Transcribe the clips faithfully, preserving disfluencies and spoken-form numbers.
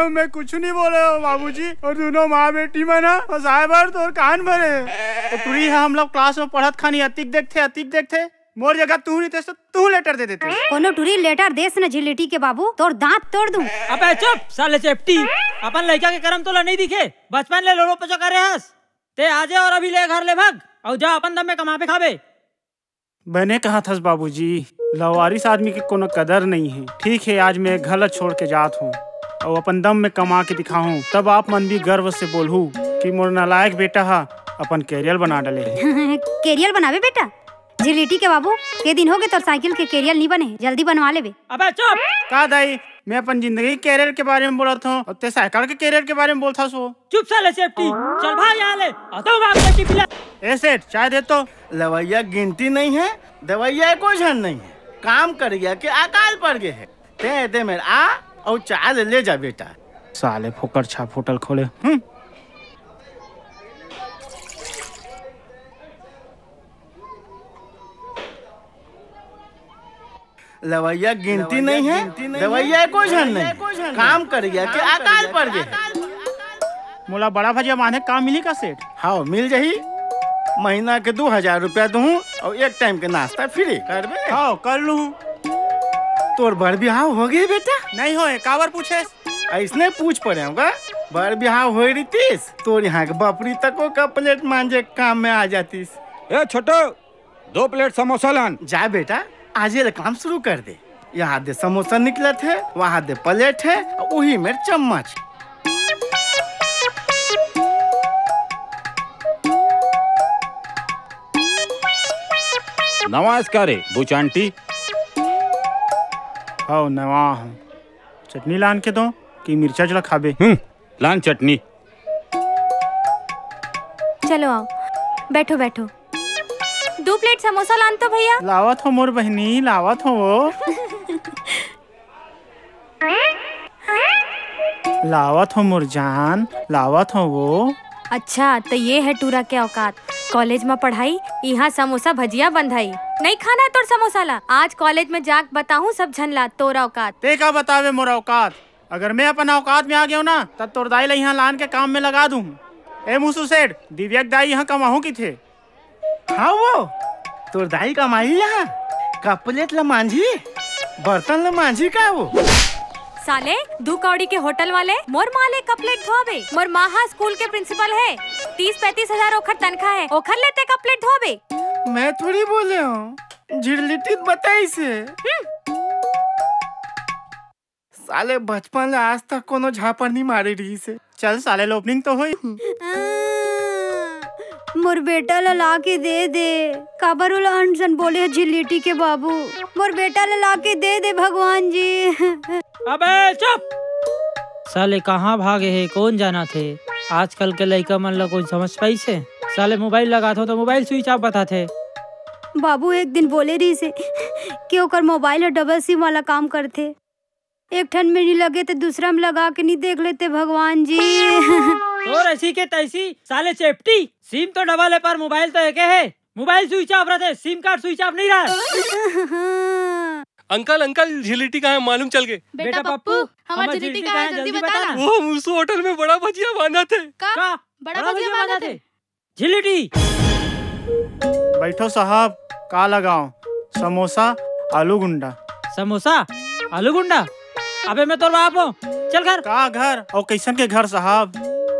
मैं कुछ नहीं बोले हो बाबूजी, अउ दूनों माँ बेटी मन ह फंसाए बर तोर कान भरे हे। तो टुरी ह हम लोग क्लास में पढ़त खानी अतिक देखथे, अतिक देखथे। मोर जगह तू रहितेस तो तू लेटर दे देते। कोनो टुरी लेटर देस न झिल्लिटी के बाबू, तोर दांत तोड़ दूं। अबे चुप साले चेपटी, अपन लइका के करम तोला नहीं दिखे? बचपन ले लोलो पोचो करे हस। ते आजे अउ अभी ले घर ले भाग, अउ जा अपन दम में कमाबे खाबे। बने कहत हस बाबूजी, लवारिस आदमी के कोनो कदर नहीं है। ठीक है, आज मैं घर ला छोड़ के जात हूँ, अउ अपन दम में कमा के दिखाहूँ, तब आप मन भी गर्व से बोलहू कि मोर नालायक बेटा हा अपन कैरियर बना डले है। कैरियर बनाबे बेटा? झिल्लिटी के बाबू, के दिन हो गए तोर साइकिल के कैरियर नहीं बने, जल्दी बनवा लेबे। अबे चुप! का दाई, मैं अपन जिंदगी के कैरियर के बारे में बोलत हूँ, अउ ते साइकिल के कैरियर के बारे में बोलत हस वो। चुप साले चेपटी, चल भाग यहाँ ले, अउ तो भाग बेटी पिला। ए सेठ, चाय दे तो। लवैया गिनती नहीं है, दवैया एको झन नहीं है, काम करिया के अकाल पड़ गए है। ते दे मेर आ, अउ चाय ले, ले जा बेटा। साले फोकट छाप होटल खोले। हम्म। लवैया गिनती नहीं है, दवैया एको झन नहीं है, काम करिया के अकाल पड़ गए है। मोला बड़ा भजिया बांधे काम मिली का सेठ? हाँ, मिल जाही। महीना के दू हजार रुपया दूँ अउ एक टाइम के नाश्ता फ्री। करबे? हाँ, कर लूँ। तोर बर बिहाव हो गए बेटा? नहीं होए, काबर पूछे? ऐसने पूछ पड़े होगा। बर बिहाव होए रहितिस, तोर यहाँ के बपरी तको का प्लेट मांजे काम में आ जातिस। ए छोटो, दो प्लेट समोसा लान। जा बेटा, आज ये काम शुरू कर दे। यहाँ दे समोसा निकलत है, वहाँ दे प्लेट है, वही मेर चम्मच। नवा आइस का रे, बुच आंटी? हव, नवा हूँ। चटनी लान के दो कि मिर्चा चला खाबे? हम्म, लान चटनी। चलो आओ, बैठो, बैठो। दू प्लेट समोसा लान तो भैया। लावत हो मोर बहिनी, लावत हो वो। लावत हो मोर जान, लावत हो वो। अच्छा, तो ये है टूरा के औकात। कॉलेज में पढ़ाई, यहाँ समोसा भजिया बंधाई। नहीं खाना है तोर समोसा ला। आज कॉलेज में जाके बताहूँ सब झन ला तोर औकात। ते का बतावे मोर औकात? अगर मैं अपन औकात में आ गयो ना, तब तोर दाई ला यहाँ लान के काम में लगा दूँ। ए मुसु सेठ, दिव्या के दाई यहाँ कमाहूँ किथे। हाँ वो, तोर दाई कमाही यहाँ, का प्लेट ला मांझी, बर्तन ला मांझी का वो? साले, दू कौड़ी के होटल वाले, मोर माँ ले का प्लेट धोबे? मोर माँ हा स्कूल के प्रिंसिपल है, तीस पैंतीस हजार ओखर तनखा है, ओखर ले ते का प्लेट धोबे? मैं थोड़ी बोले हूँ, झिल्लिटी बताइस हे। हम्म। साले बचपन ले आज तक कोनो झापड़ नहीं मारे रहिस हे। चल साले, ओपनिंग तो होई। मोर बेटा ला ला के दे दे। काबर ओला अनसन बोले हे झिल्लिटी के बाबू? मोर बेटा ला ला के दे दे भगवान जी। अबे चुप! साले कहाँ भागे हे, कौन जाना थे? आजकल के लइका मन ला कोई समझ पाइस हे? साले मोबाइल लगाथो तो मोबाइल स्विच ऑफ बताथे। बाबू एक दिन बोले रहिस हे कि ओकर मोबाइल ह डबल सिम वाला काम करथे। एक ठन में नहीं लगे तो दूसरा में लगा के नहीं देख लेते भगवान जी। तोर ऐसी के तैसी साले चेपटी, सिम तो डबल है पर मोबाइल तो एके है। मोबाइल स्विच ऑफ रहते, सिम कार्ड स्विच ऑफ नहीं रहा। अंकल, अंकल, झिलिटी कहाँ है? मालूम चल गए। बेटा पप्पू, हमार झिलिटी कहाँ है? जल्दी बता ना। वो मुसु होटल में बड़ा भजिया बांधा थे। का? का? बड़ा भजिया बांधा थे? झिलिटी। बैठो साहब, का लगाओ? समोसा, आलू गुंडा। समोसा, आलू गुंडा? अबे मैं तोर बाप हूँ, चल घर। का घर? अउ कैसन के घर साहब?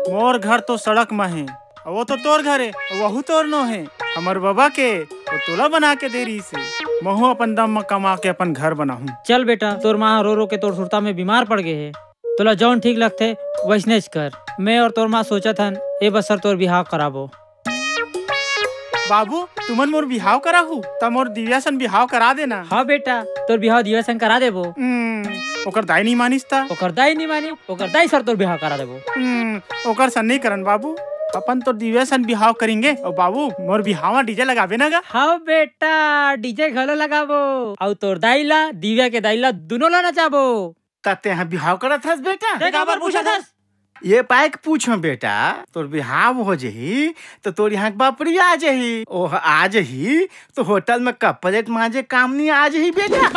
मोर घर तो सड़क म हे, अउ वो तो तोर घर हे, अउ वहू तोर नो हे। हमर बबा के, वो तोला बना के दे रहिस हे। महू अपन दम म कमा के अपन घर बनाहूँ। चल बेटा, तोर माँ रो रो के तोर सुरता में बीमार पड़ गए हे। तोला जौन ठीक लगथे, वैसनेच कर। मैं अउ तोर माँ सोचत हन, ए बसर तोर बिहाव कराबो। बाबू, तुमन मोर बिहाव कराहू, त मोर दिव्या सन बिहाव करा देना। हाँ बेटा, तोर बिहाव दिव्या सन करा देबो। हम्म, ओकर दाई नहीं मानिस त? ओकर दाई नहीं मानी, ओकर दाई सर तोर बिहाव करा देबो। हम्म, ओकर सन नहीं करन बाबू, अपन तोर दिव्या सन बिहाव करेंगे। अउ बाबू, मोर बिहाव में डीजे लगाबे ना गा? हाँ बेटा, डीजे घलो लगाबो। अउ तोर दाई ला, दिव्या के दाई ला, दुनों ला नचाबो। त तेहा बिहाव करत हस बेटा? ते काबर पूछत हस? ये पाए के पूछो बेटा, तोर बिहाव हो जही, तो तोर यहाँ के बापरी आ जही। ओह आ जही, तो होटल में कप प्लेट मांजे काम नहीं आ जही बेटा।